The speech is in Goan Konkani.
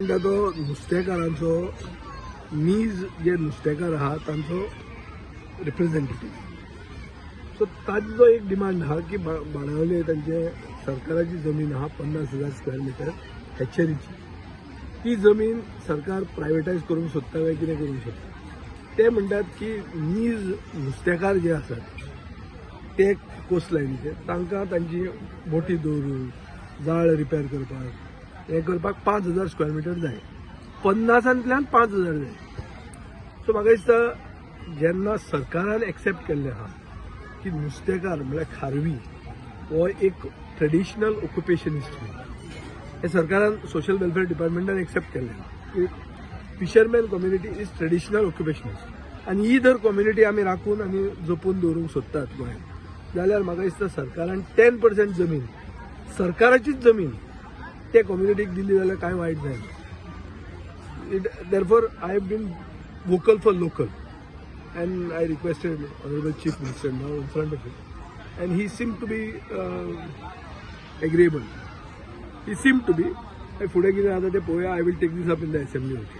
म्हणटा तो नुस्तेकारांचो, नीज जे नुस्तेकार आहा तांचो रिप्रेझेंटेटीव. सो ताजो एक डिमांड आहा की बाणावले तांचे सरकाराची जमीन आहा, 50,000 स्क्वेअर मिटर हॅचरीची. ती जमीन सरकार प्रायवेटायज करूंक सोदता काय कितें करूंक सोदता. ते म्हणटात की नीज नुस्तेकार जे आसात ते कोस्ट लायनीचे, तांकां तांची बोटी दवरून जाळ रिपेर करपाक, हें करपाक 5000 स्क्वेअर मिटर जाय. 50ांतल्यान 5000 जाय. सो म्हाका दिसता, जेन्ना सरकारान एक्सेप्ट केल्लें आहा की नुस्तेकार म्हळ्यार खारवी हो एक ट्रेडिशनल ऑक्युपेशनिस्ट, हे सरकारान, सोशल वेलफेअर डिपार्टमेंटान एक्सेप्ट केल्लें की fisherman community is traditional occupationist आनी ही जर कम्युनिटी आमी राखून आनी जपून दवरूंक सोदतात गोंयांत, जाल्यार म्हाका दिसता सरकारान 10% जमीन, सरकाराचीच जमीन ते कम्युनिटीक दिली जाल्यार कांय वायट जायना. It therefore I have been vocal for local and I requested Honourable Chief Minister now in front of him and he seem to be agreeable. He seem to be. फुडें कितें जाता तें पळोवया. I will take this up in the assembly also.